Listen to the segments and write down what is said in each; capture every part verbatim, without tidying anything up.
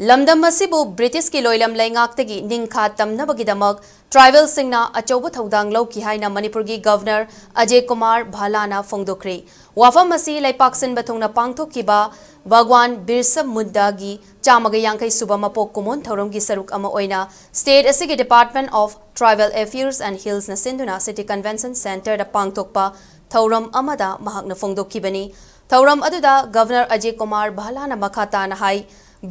ꯂꯝꯗꯝ ꯑꯁꯤꯕꯨ ꯕ꯭ꯔꯤꯇꯤꯁꯀꯤ ꯂꯣꯏꯂꯝ ꯂꯩꯉꯥꯛꯇꯒꯤ ꯅꯤꯡꯈꯥ ꯇꯝꯅꯕꯒꯤꯗꯃꯛ ꯇ꯭ꯔꯥꯏꯕꯦꯜꯁꯤꯡꯅ ꯑꯆꯧꯕ ꯊꯧꯗꯥꯡ ꯂꯧꯈꯤ ꯍꯥꯏꯅ ꯃꯅꯤꯄꯨꯔꯒꯤ ꯒꯚꯔꯅꯔ ꯑꯖꯦ ꯀꯨꯃꯥꯔ ꯚꯥꯂꯥꯅ ꯐꯣꯡꯗꯣꯛꯈ꯭ꯔꯤ꯫ ꯋꯥꯐꯝ ꯑꯁꯤ ꯂꯩꯄꯥꯛ ꯁꯤꯟꯕ ꯊꯨꯡꯅ ꯄꯥꯡꯊꯣꯛꯈꯤꯕ ꯚꯒꯋꯥꯟ ꯕꯤꯔꯁꯥ ꯃꯨꯟꯗꯥꯒꯤ ꯆꯥꯝꯃꯒ ꯌꯥꯡꯈꯩ ꯁꯨꯕ ꯃꯄꯣꯛ ꯀꯨꯝꯑꯣꯟ ꯊꯧꯔꯝꯒꯤ ꯁꯔꯨꯛ ꯑꯃ ꯑꯣꯏꯅ state ꯑꯁꯤꯒꯤ Department of Tribal Affairs and Hillsꯅ ꯁꯤꯟꯗꯨꯅ City Convention Centreꯗ ꯄꯥꯡꯊꯣꯛꯄ ꯊꯧꯔꯝ ꯑꯃꯗ ꯃꯍꯥꯛꯅ ꯐꯣꯡꯗꯣꯛꯈꯤꯕꯅꯤ꯫ ꯊꯧꯔꯝ ꯑꯗꯨꯗ ꯒꯚꯔꯅꯔ ꯑꯖꯦ ꯀꯨꯃꯥꯔ ꯚꯥꯂꯥꯅ ꯃꯈꯥ ꯇꯥꯅ ꯍꯥꯏ,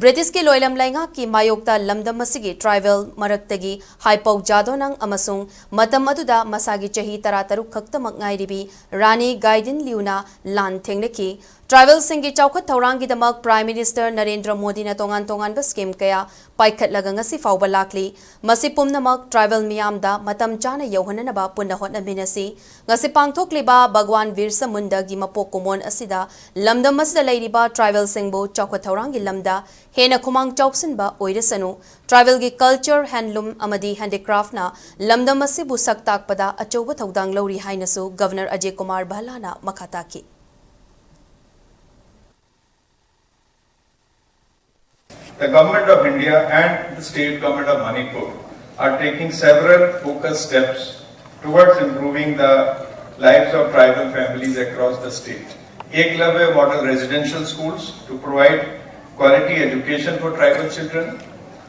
ꯕ꯭ꯔꯤꯇꯤꯁꯀꯤ ꯂꯣꯏꯂꯝ ꯂꯩꯉꯥꯛꯀꯤ ꯃꯥꯌꯣꯛꯇ ꯂꯝꯗꯝ ꯑꯁꯤꯒꯤ ꯇ꯭ꯔꯥꯏꯕꯦꯜ ꯃꯔꯛꯇꯒꯤ ꯍꯥꯏꯄꯧ ꯖꯥꯗꯣꯅꯪ ꯑꯃꯁꯨꯡ ꯃꯇꯝ ꯑꯗꯨꯗ ꯃꯁꯥꯒꯤ ꯆꯍꯤ ꯇꯔꯥꯇꯔꯨꯛ ꯈꯛꯇꯃꯛ ꯉꯥꯏꯔꯤꯕꯤ ꯔꯥꯅꯤ ꯒꯥꯏꯗꯤꯟ ꯂꯤꯌꯨꯅ ꯂꯥꯟ ꯊꯦꯡꯅꯈꯤ꯫ ꯇ꯭ꯔꯥꯏꯕꯦꯜꯁꯤꯡꯒꯤ ꯆꯥꯎꯈꯠ ꯊꯧꯔꯥꯡꯒꯤꯗꯃꯛ Prime Minister ꯅꯔꯦꯟꯗ꯭ꯔ ꯃꯣꯗꯤꯅ ꯇꯣꯉꯥꯟ ꯇꯣꯉꯥꯟꯕ scheme ꯀꯌꯥ ꯄꯥꯏꯈꯠꯂꯒ ꯉꯁꯤ ꯐꯥꯎꯕ ꯂꯥꯛꯂꯤ꯫ ꯃꯁꯤ ꯄꯨꯝꯅꯃꯛ ꯇ꯭ꯔꯥꯏꯕꯦꯜ ꯃꯤꯌꯥꯝꯗ ꯃꯇꯝ ꯆꯥꯅ ꯌꯧꯍꯟꯅꯅꯕ ꯄꯨꯟꯅ ꯍꯣꯠꯅꯃꯤꯟꯅꯁꯤ꯫ ꯉꯁꯤ ꯄꯥꯡꯊꯣꯛꯂꯤꯕ ꯚꯒꯋꯥꯟ ꯕꯤꯔꯁꯥ ꯃꯨꯟꯗꯥꯒꯤ ꯃꯄꯣꯛ ꯀꯨꯝꯑꯣꯟ ꯑꯁꯤꯗ ꯂꯝꯗꯝ ꯑꯁꯤꯗ ꯂꯩꯔꯤꯕ ꯇ꯭ꯔꯥꯏꯕꯦꯜꯁꯤꯡꯕꯨ ꯆꯥꯎꯈꯠ ꯊꯧꯔꯥꯡꯒꯤ ꯂꯝꯗ ꯍꯦꯟꯅ ꯈꯨꯃꯥꯡ ꯆꯥꯎꯁꯤꯟꯕ ꯑꯣꯏꯔꯁꯅꯨ꯫ ꯇ꯭ꯔꯥꯏꯕꯦꯜꯒꯤ culture, handloom ꯑꯃꯗꯤ handicraftꯅ ꯂꯝꯗꯝ ꯑꯁꯤꯕꯨ ꯁꯛ ꯇꯥꯛꯄꯗ ꯑꯆꯧꯕ ꯊꯧꯗꯥꯡ ꯂꯧꯔꯤ ꯍꯥꯏꯅꯁꯨ ꯒꯚꯔꯅꯔ ꯑꯖꯦ ꯀꯨꯃꯥꯔ ꯚꯥꯂꯥꯅ ꯃꯈꯥ ꯇꯥꯈꯤ꯫ The Government of India and the State Government of Manipur are taking several focused steps towards improving the lives of tribal families across the state. Eklavya Model Residential Schools to provide quality education for tribal children,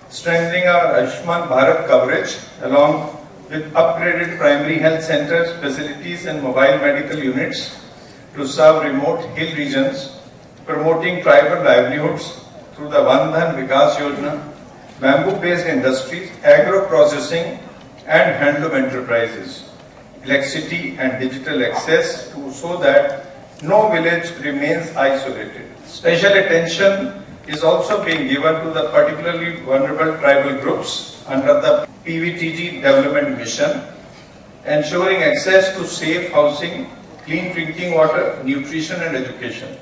strengthening our Ayushman Bharat coverage along with upgraded primary health centers, facilities and mobile medical units to serve remote hill regions, promoting tribal livelihoods through the Van Dhan Vikas Yojana, bamboo-based industries, agro-processing and handloom enterprises, electricity and digital access to, so that no village remains isolated. Special attention is also being given to the particularly vulnerable tribal groups under the P V T G development mission, ensuring access to safe housing, clean drinking water, nutrition and education.